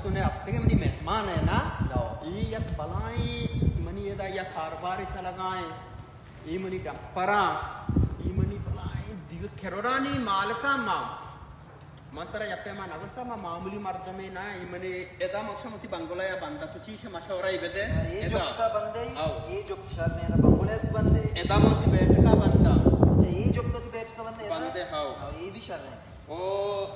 تو نے ہفتگے منی مہمان ئے نا؟ ہو۔ اے یک بلائیں منی ادا یک کاروبارے چلگا ایں۔ اے منی ڈمپراں، اے منی بلائیں دیگر کرورانی مالکاں ما۔ من ترا یک پیما نگوشتا، ما معمولی مردمے نہ، اے منی ادا مکشم وتی بنگلہ یا بندہ، تو چیش مشورہ ای بدے؟ اے ادا۔ جپتا بندے، ہو۔ اے جپت شر نے، ادا بنگلہ تو بندے۔ ادا من وتی بیٹکا بندہ۔ اچھا، اے جپتا تو بیٹکا بندے ادا؟ بندے، ہو۔ ہو، اے بھی شر نے۔ او،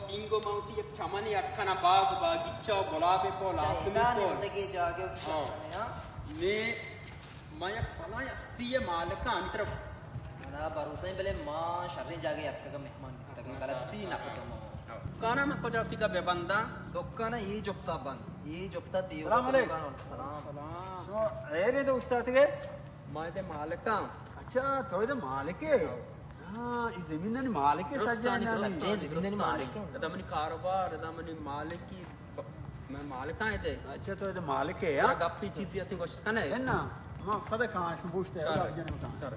اینگو من وتی یک چمنے اٹکنا، باغ، باغیچہ، گلابے پول، اچھا، آسمی ادا پول۔ نندگے جاگہ شر ہاں۔ نے، ہاں؟ نے، ما یک بلائیں ہستی ءِ مالکاں، ہمے طرف۔ منا بھروسہ ایں، بلے ما شریں جاگہے اتکگاں، مہمان بیتگاں، غلطی نہ کتوں ما۔ دکانا من کجا وتیگا بہ بنداں؟ دکانا اے جپتا بند، اے جپتا دیو۔ سلام علیکم۔ سلام۔ سلام۔ تو ایر ایں تو اوشتاتگے؟ ما ادے مالکاں۔ اچھا، تو ادے مالکے؟ ہاں، اے زمینانی مالکے، درست سجے آنی نامی۔ درست۔ سجے زمینانی مالکے۔ ادا منی کاروبار، ادا منی مالکی ب-، من مالکاں ادے۔ اچھا، تو ادے مالک ئے، ہاں؟ گپی چیزی اسیں گوشت کنے؟ اے نا، ما پدا کاش بوشتے، چار۔ جنم کاش۔ چار۔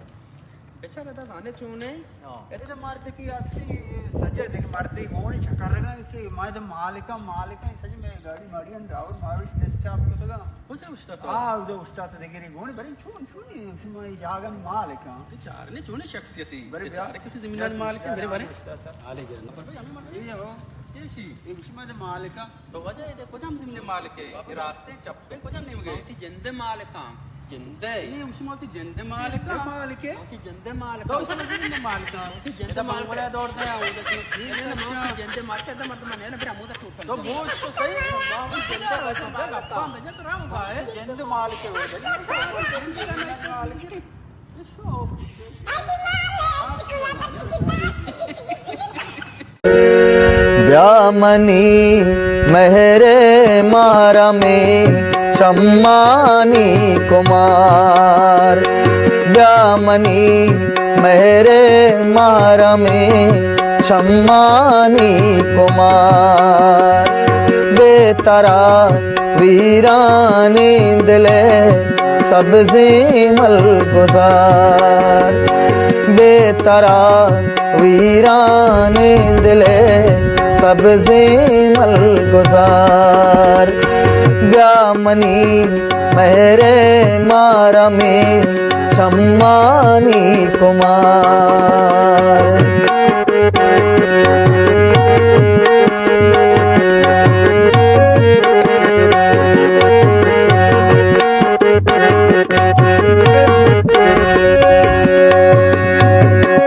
بچار ادا زانے چونے؟ ہاں۔ ادے مردکی ہستی، سجے دیکھ مردی گونی چکر رگا کہ ما ادے مالکاں، مالکاں، سجے میں گاڑی ماڑی ہم ڈراور ماروش ڈیسکٹاپ کتگا۔ کجا اوشتات؟ آ، ادے اوشتات دگری گونی، بری چون، چونی، شما اے جاگہ مالکاں۔ بچار نے چونی شخصیتی۔ بری بیا۔ بچار کسی زمینانی مالک، بری، بری۔ اوشتات۔ حالے گرنا۔ اے ہو۔ کیشی؟ اے شما دے مالکاں۔ تو واجہ ادے کجام زمین مالک ئے؟ اے راست ئے، چپ ئے، کجام نیمگ ئے؟ وتی جند مالکاں۔ جند ئے؟ نہیں، شما وتی جند مالکاں۔ جند مالک ئے؟ وتی جند مالکاں۔ تو شما زمین مالکاں۔ وتی جند مالک ئے۔ دور دے، او دے، جند مالک ئے، مردم نے، بھرا مودا ٹوٹن۔ تو بوش تو صحیح۔ وتی جند مالک ئے۔ گپاں بجا تو راہ گا ئے۔ جند مالک ئے۔ بیا منی مہر ءِ محرم ءِ چمانی کمار، بیا منی مہر ءِ محرم ءِ چمانی کمار، بے ترا ویرانیں دل ءِ سبزیں ملگزار، بے ترا ویرانیں دل ءِ سبزیں ملگزار، بیا منی مہر ءِ محرم ءِ چمانی کمار۔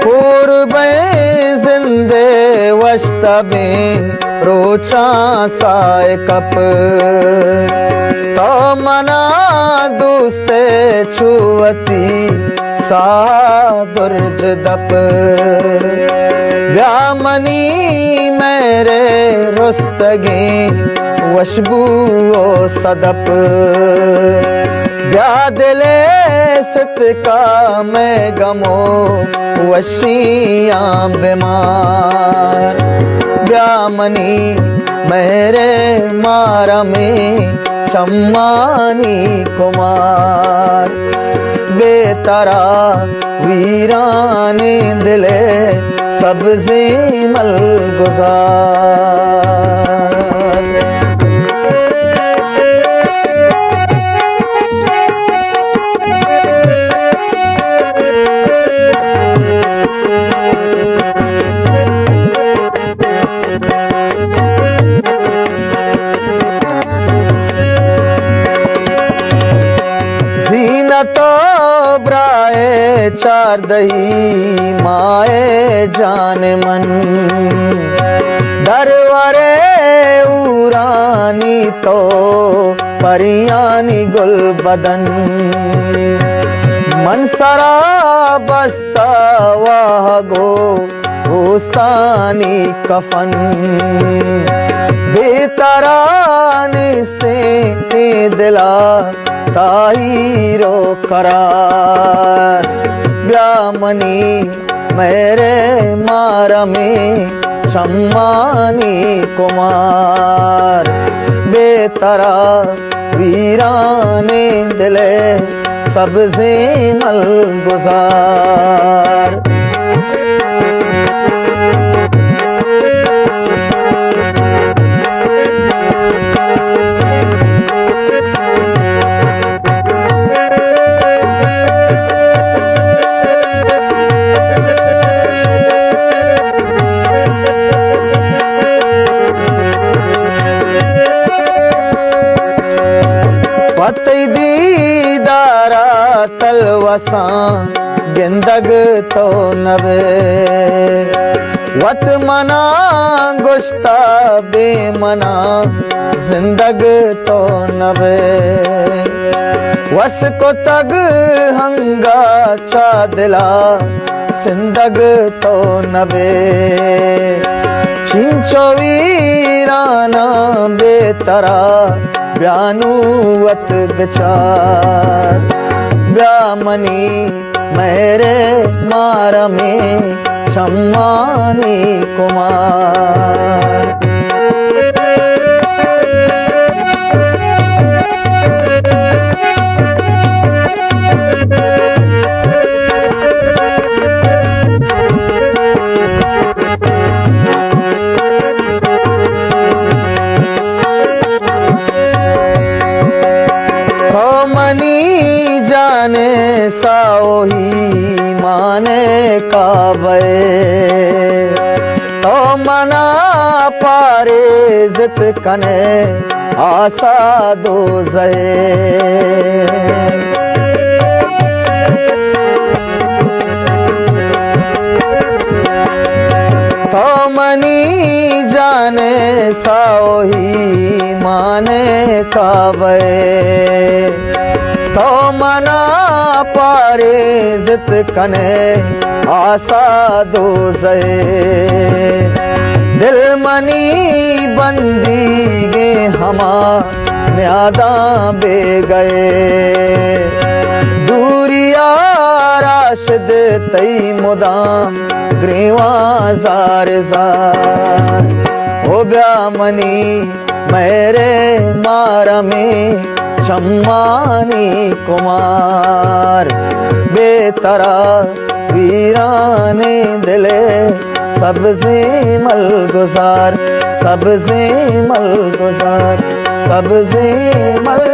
پور بئیں زند ءِ وش تبیں روچاں ساہ ءِ کپ، تو منا دوست ئے چو وتی ساہ درج دپ، بیا منی مہر ءِ رستگیں وشبو ءُ صدپ، بیا دل ءِ ستکا مئے گم ءُ وشیاں بمار، بیا منی مہر ءِ محرم ءِ چمانی کمار، بے ترا ویرانیں دل ءِ سبزیں ملگزار۔ زینت ءُ برائے چاردہی ماہ ءِ جان من، درور ءِ حورانی تو پریانی گل بدن، من سرا بستہ واہگ ءُ بوستانی کفن، بے ترا نیستیں اے دل ءَ تاہیر ءُ قرار، بیا منی مہر ءِ محرم ءِ چمانی کمار، بے ترا ویرانیں دل ءِ سبزیں ملگزار۔ تئی دیدارا تلوساں گندگ تو نبے۔ وت منا گشتا بے منا زندگ تو نبے۔ وس کتگ ہنگا چا دلا سندگ تو نبے۔ چنچو ویرانا بے ترا بیا نوں وت بچار۔ بیا منی مہرے مارمیں چمانی کمار۔ تو منی جان ساہو، ایمان کعبہ، تو منا پاریزت کنے آسا دوزہ۔ تو منی جان ساہو، ایمان کعبہ، تو منا پاریزت کنے آسا دوزہ۔ دل منی بندیگیں ہما نیاداں بیگہ ئے۔ دوریا راشد تئی مدام گریواں زار زار۔ او بیا منی مہرے مارمیں چمانی کمار۔ بے ترا ویرانیں دلے سبزیں ملگزار، سبزیں ملگزار، سبزیں مل